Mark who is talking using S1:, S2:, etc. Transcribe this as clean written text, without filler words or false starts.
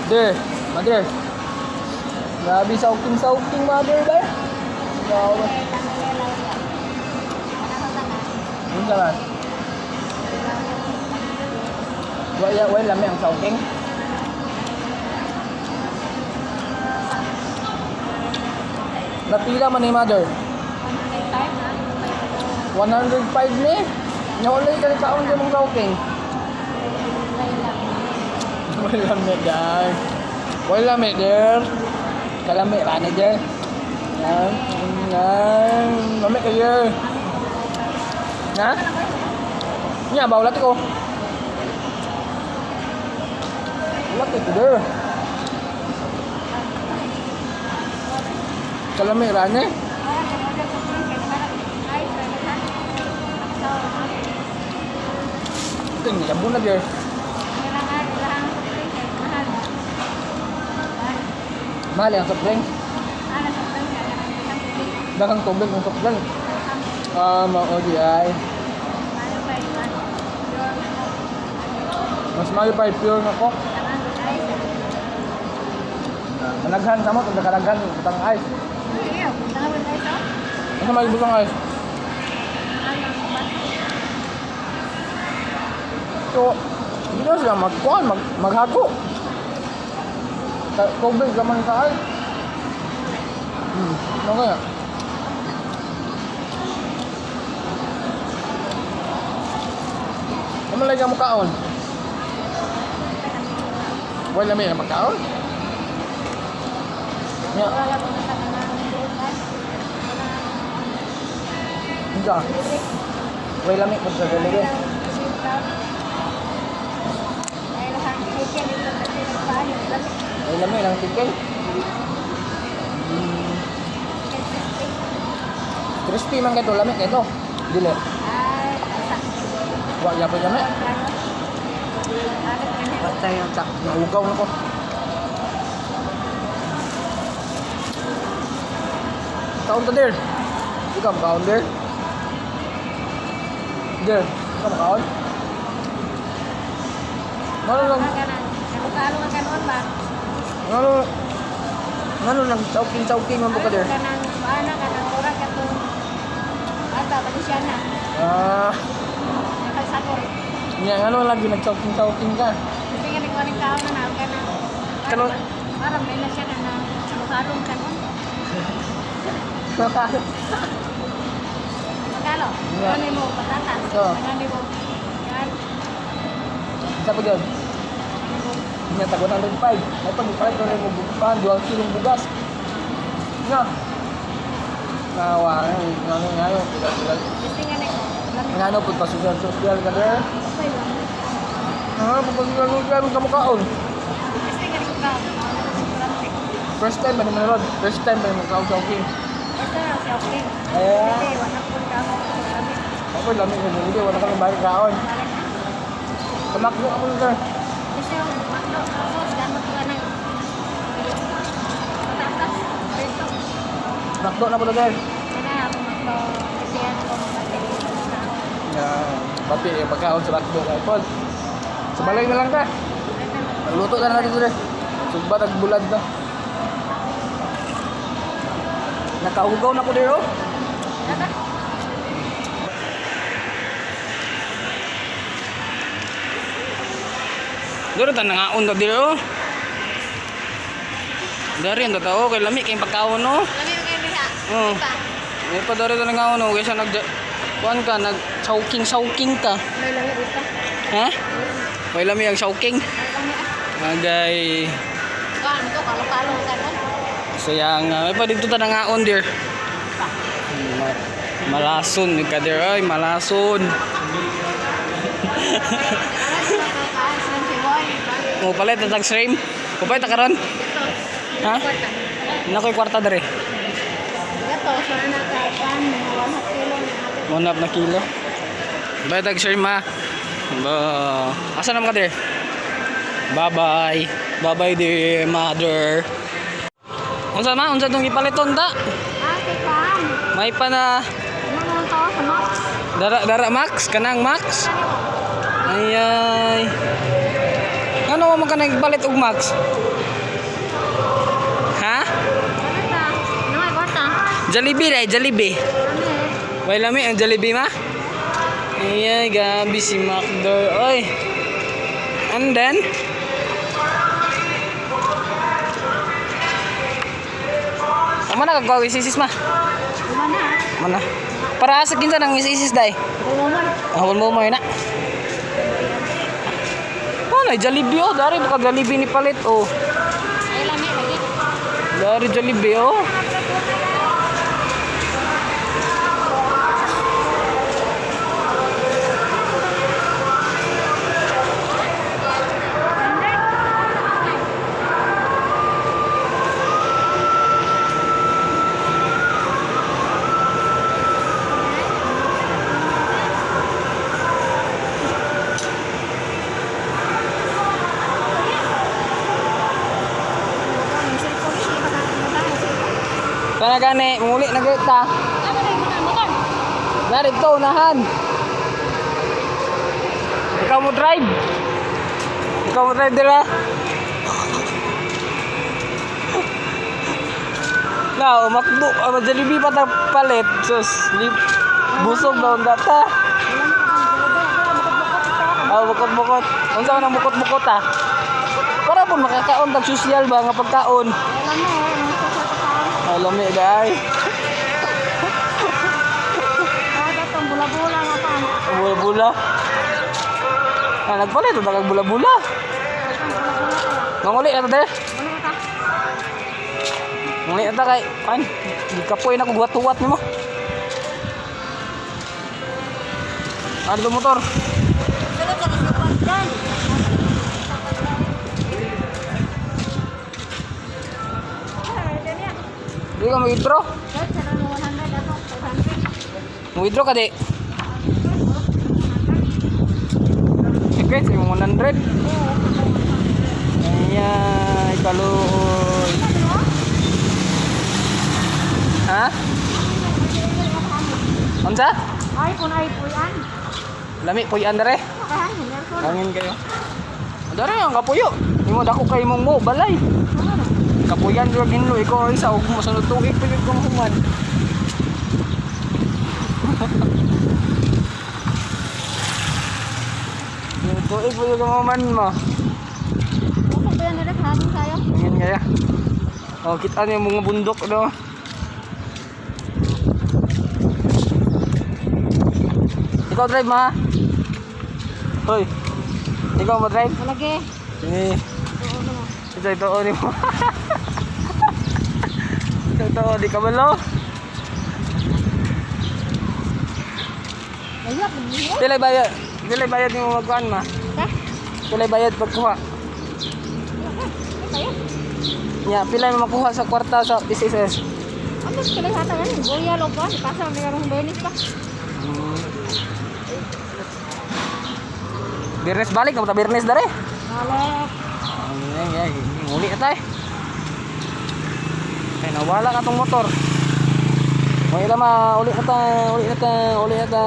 S1: There, mother. Grabe sauking sauking, mother ba? Grabe. Unsa man? Wala wala lami ang sauking. Napila man ni mother? 105 ni. Nawala ka ni kaon di mong sauking. Wala lami dai. Wala lami der. Kalami ra ni der. Yan. Yan. Lami kayo. Na? Nya ba ulat ko? Ulat ko der. Kalami ra ni. Ito yung yabo na der. Mahal ang soft drink. Daghang tubig ang soft drink. Ah, mao di ay. Mas maayo pa yung pure nga ko. Managhan sa mo, kung nakalaghan, butang ice. Ano may butang ice? So, hindi na sila magkuhan, maghago. Tubig naman sa ice. Ano kaya? Ano lagi ang mukhaon? Wala may makaon? Ya. Hindi. Wala may kung sa delivery. Wala may lang chicken. Crispy man kayo, lamig kayo. Dili. Wa ya pa yami.
S2: Patay ang tak.
S1: Naugaw na ko. Kaon ta der. Ikaw kaon der. Der, ikaw kaon. Ngano lang, ngano ngano lang chowking chowking man po ka der. Ah, nya ngano lagi nag chowking chowking ka. Kano-
S3: Parang may na siya na na halong kanon. Magkano?
S1: Yeah.
S3: Ano mo patatas?
S1: Oo.
S3: Ano mo? Yan.
S1: Isa pa gyud. Nya tag 105. May pag ipalit ko mo bukan, 2 kilong bugas. Nya. Nawa, ngano ngano pila pila.
S3: Kasi nga na ko.
S1: Ngano pud pa social social ka der.
S3: Okay lang.
S1: Ah, pud pa social social ka mukaon.
S3: Kasi nga ko ka.
S1: First time ba ni Manrod? First time ba ni kaon chowking?
S3: Basta siya okay.
S1: Eh.
S3: Kasi wala po ka ako.
S1: Ako lami ko dili wala kami balik kaon. Kamakdo ako sir.
S3: Kasi yung makdo, sauce, gamot ko ng patatas. Prito.
S1: Makdo na po sir.
S3: Kana ako makdo. Kasi yan ako mabati.
S1: Ya, pati yung pagkaon sa makdo kay Paul. Sa balay na lang ka. Luto na natin sir. Sugba tag bulad na. Nakaugaw na ko dir oh. Duro ta nangaon ta dir oh. Dari ang totoo kay lami kay pagkaon oh.
S3: Lami yung ngayon niya.
S1: Oo.
S3: Pa.
S1: May pa dari ta nangaon oh kaysa nag kuan ka nag chowking chowking ka.
S3: May lami ito.
S1: Ha? May lami ang chowking.
S3: Lami ah.
S1: Agay.
S3: Kuan to kalo-kalo kanon.
S1: Sayang nga. May pa dito ta nangaon dir. Malason ka dir ay malason. Mo palit na tag stream. Kupay ta karon. Ha? Nakoy kwarta dere.
S3: Gato, so na ka kan mga 1 kilo na ato.
S1: Monap na kilo. Bye tag stream ha. Ba. Asa naman ka dir? Bye-bye. Bye-bye dear mother. Unsa ma? Unsa tong gipaliton ta?
S3: Ah, kay kuan.
S1: May pa na
S3: Ano to sa Max?
S1: dara dara Max kanang Max. Ay ay. Ano man ka nagpalit og Max? Ha?
S3: Ano ta? Ano may kwarta?
S1: Jollibee dai, Jollibee.
S3: Ano eh?
S1: Way lami ang Jollibee ma? Ayan, grabe si Macdo. Oy. And then Amo na kagawa isisis ma.
S3: Uma na.
S1: Amo na. Para sa kinsa nang isisis dai.
S3: Uma.
S1: Hawal mo mo na. Ano, Jollibee oh. Dari baka Jollibee ni palit oh.
S3: Ay lami lagi.
S1: Dari Jollibee oh. Kana gani, muli na gyud ta.
S3: Ano na yung motor?
S1: Narito unahan. Ikaw mo drive. Ikaw mo drive dira. Na, umakdo, ah, Jollibee pa ta palit. Sus, lip, busog na ang data. Ah, bukot-bukot. Unsa man ang bukot-bukot ah? Para po makakaon tag social ba nga pagkaon. Ah, lami dai.
S3: Bula-bula nga pa.
S1: Bula-bula. Ah, nagpalit ta kag bula-bula. Manguli na ta dere.
S3: Ano ka?
S1: Manguli na ta kay kan. Gikapoy na ko guwat-tuwat nimo. Ano to motor?
S3: Sunod sa kasupan.
S1: Di ka mag-withdraw? Mag-withdraw ka di. Okay, sa imong 100. Ayan, kaluoy. Ha? Unsa?
S3: Ay, kung ay puyan.
S1: Lami puy andre.
S3: Makahangin, aircon.
S1: Hangin kayo. Dere ang kapuyo. Imo dako kay mong mo balay. Kapuyan jud ginlo ikaw ay sa ug mo sunod tuig pa jud kong human. Sunod tuig pa jud kong human mo.
S3: Kung puyan nila, hangin tayo.
S1: Hangin kaya. Oh, kita niyo mga bundok do. Ikaw drive ma. Hoy. Ikaw mo drive?
S3: Malagi.
S1: Sige.
S3: Oo naman.
S1: Ito, ito, oh, mo. Ito, ito, oh, di ka balo.
S3: Ayok, hindi.
S1: Pilay bayad. Pilay bayad ni mo magkuhan ma.
S3: Ha?
S1: Pilay bayad pagkuha.
S3: Ay, tayo.
S1: Nya, pilay mo makuha sa kwarta sa SSS.
S3: Ano sila hata yan? Goya lo pa. Pasa may karong benis pa.
S1: Birnes balik, kamu ta Birnes dare.
S3: Balik.
S1: Ay, ay, muli na tayo. Ay, nawala ka tong motor. Uli na ma, uli na ta, uli na ta, uli na ta.